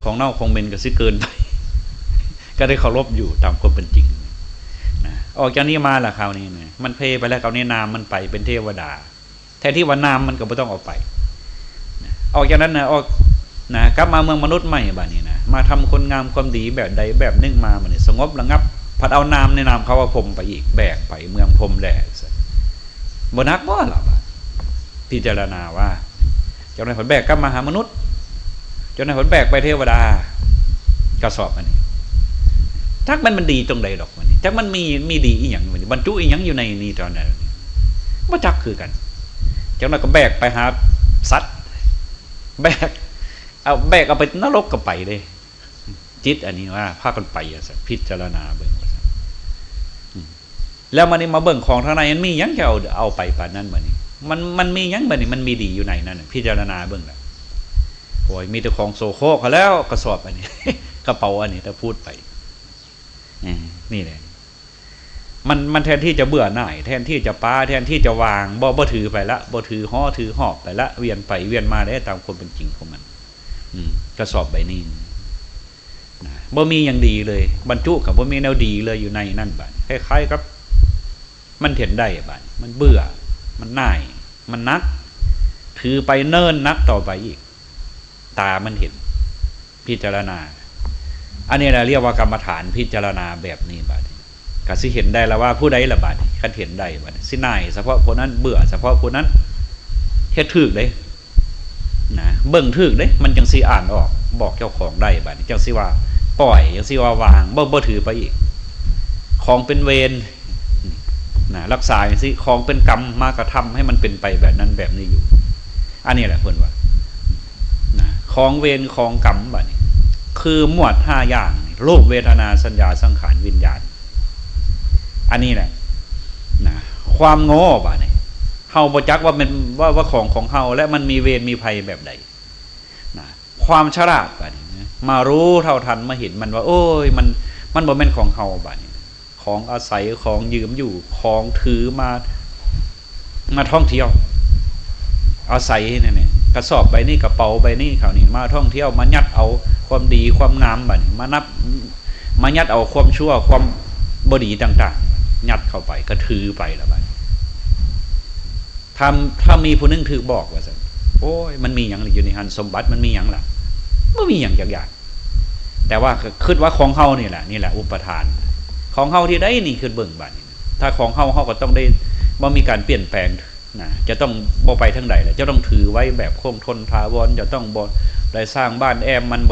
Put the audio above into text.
ຂອງເນົ່າຂອງເໝັນກໍຊິເກີນໄປ ກໍໄດ້ເຄົາລົບຢູ່ຕາມຄວາມເປັນຈິງນະ. ອອກຈາກນີ້ມາລະຄາວນີ້ນະ ມັນເພໄປແລ້ວ ຄາວນີ້ນາມມັນໄປເປັນເທວະດາ ແທນທີ່ວ່ານາມມັນກໍບໍ່ຕ້ອງເອົາໄປນະ. ອອກຈາກນັ້ນນະ ອອກນະ ກັບມາເມືອງມະນຸດໃໝ່ບາດນີ້ນະ ມາທຳຄຸນງາມຄວາມດີແບບໃດແບບໜຶ່ງມາ ບາດນີ້ສະຫງົບລະງັບ ພັດເອົານາມໃນນາມເຂົາວ່າພົມໄປອີກ ແບກໄປເມືອງພົມແລ້ວ ບໍ່ໜັກບໍ່ລະບາດ? ພິຈາລະນາວ່າ ເຈົ້າໜ້າຍເພິ່ນແບກກັບມະຫາມະນຸດ ເຈົ້າໜ້າຍເພິ່ນແບກໄປເທວະດາ ກະສອບອັນນີ້ ຈັກມັນ ມັນດີຕົງໃດດອກ ມັນນີ້ ຈັກມັນມີ ມີດີອີ່ຫຍັງ ມັນນີ້ ບັນຈຸອີ່ຫຍັງຢູ່ໃນນີ້ຕອນນັ້ນ ບໍ່ຈັກຄືກັນ. ເຈົ້າໜ້າຍກໍແບກໄປຫາສັດ ແບກ ເອົາ ແບກເອົາໄປນະລົກກໍໄປເດ້. ຈິດອັນນີ້ວ່າພາກັນໄປວ່າຊັ້ນ ພິຈາລະນາເບິ່ງວ່າຊັ້ນ. ອືມ ແລ້ວມານີ້ມາເບິ່ງຂອງທາງໃນ ມັນມີຫຍັງຈະເອົາ ເອົາໄປປານນັ້ນບາດນີ້? ມັນ ມັນມີຫຍັງບາດນີ້? ມັນມີດີຢູ່ໃນນັ້ນ ພິຈາລະນາເບິ່ງລະ ໂອ້ຍ ມີແຕ່ຂອງໂສໂຄຣກຫັ້ນແລ້ວ ກະສອບອັນນີ້ ກະເປົາອັນນີ້ ແຕ່ພູດໄປ ເອີ ນີ້ແຫຼະ ມັນ ມັນແທນທີ່ຈະເບື່ອໜ່າຍ ແທນທີ່ຈະປາ ແທນທີ່ຈະວາງ ບໍ່ ບໍ່ຖືໄປລະ ບໍ່ຖືຫໍຖືຫອບໄປລະ ວຽນໄປວຽນມາເດ້ ຕາມຄວາມເປັນຈິງຂອງມັນ. ອືມ ກະສອບໃບນີ້ນະ ບໍ່ມີຫຍັງດີເລີຍ ບັນຈຸກໍບໍ່ມີແນວດີເລີຍຢູ່ໃນນັ້ນບາດ ຄ້າຍໆກັບມັນເຫັນໄດ້ບາດ ມັນເບື່ອ ມັນໜ່າຍ ມັນໜັກ ຖືໄປເນີນໜັກຕໍ່ໄປອີກ ຕາມັນເຫັນ ພິຈາລະນາ ອັນນີ້ລະຮຽກວ່າກຳມະຖານ ພິຈາລະນາແບບນີ້ບາດນີ້ ກະຊິເຫັນໄດ້ລະວ່າຜູ້ໃດລະບາດນີ້ ຄັນເຫັນໄດ້ບາດນີ້ ຊິໜ່າຍສະເພາະຜູ້ນັ້ນ ເບື່ອສະເພາະຜູ້ນັ້ນ ເຮັດຖືກເດ້ນະ ເບິ່ງຖືກເດ້ ມັນຈັ່ງຊິອ່ານອອກ ບອກເຈົ້າຂອງໄດ້ບາດນີ້ ຈັ່ງຊິວ່າປ່ອຍ ຈັ່ງຊິວ່າວາງ ບໍ່ ບໍ່ຖືໄປອີກ ຂອງເປັນເວນນະ ລັກສາຈັ່ງຊີ້ ຂອງເປັນກຳມາກະທຳໃຫ້ມັນເປັນໄປແບບນັ້ນແບບນີ້ຢູ່. ອັນນີ້ແຫຼະເພິ່ນວ່ານະ ຂອງເວນຂອງກຳບາດນີ້ ຄືໝວດຫ້າຢ່າງນີ້ ຮູບ ເວທະນາ ສັນຍາ ສັງຂານ ວິນຍານ ອັນນີ້ແຫຼະນະ ຄວາມໂງ່ບາດນີ້ ເຮົາບໍ່ຈັກວ່າແມ່ນ ວ່າ ວ່າຂອງຂອງເຮົາ ແລະ ມັນມີເວນມີໄພແບບໃດນະ ຄວາມສະຫຼາດບາດນີ້ນະ ມາຮູ້ເທົ່າທັນ ມາເຫັນມັນວ່າ ໂອ້ຍ ມັນ ມັນບໍ່ແມ່ນຂອງເຮົາບາດນີ້ ຂອງອາໄສ ຂອງຢືມຢູ່ ຂອງຖືມາ ມາທ່ອງທ່ຽວ ອາໄສນັ້ນແຫຼະ ກະສອບໃບນີ້ ກະເປົາໃບນີ້ ເຂົານີ້ມາທ່ອງທ່ຽວ ມາຍັດເອົາຄວາມດີຄວາມງາມບາດນີ້ ມານັບ ມາຍັດເອົາຄວາມຊົ່ວຄວາມບໍ່ດີຕ່າງໆ ຍັດເຂົ້າໄປ ກະຖືໄປລະບາດນີ້. ຖ້າ ຖ້າມີຜູ້ໜຶ່ງຖືກບອກວ່າຊັ້ນ ໂອ້ຍ ມັນມີຫຍັງຢູ່ໃນຫັ້ນ ສົມບັດມັນມີຫຍັງລະ? ບໍ່ມີຫຍັງຈັກຢ່າງ ແຕ່ວ່າຄ- ຄິດວ່າຂອງເຮົານີ້ແຫຼະ ນີ້ແຫຼະອຸປະທານ ຂອງເຮົາທີ່ໃດນີ້ ຄິດເບິ່ງບາດນີ້ ຖ້າຂອງເຮົາ ເຮົາກໍຕ້ອງໄດ້ບໍ່ມີການປ່ຽນແປງນະ ຈະຕ້ອງບໍ່ໄປທາງໃດລະ ຈະຕ້ອງຖືໄວ້ແບບຄົງທົນຖາວອນ ຈະຕ້ອງບໍ່ໄດ້ສ້າງບ້ານແອ້ມມັນ ບໍ່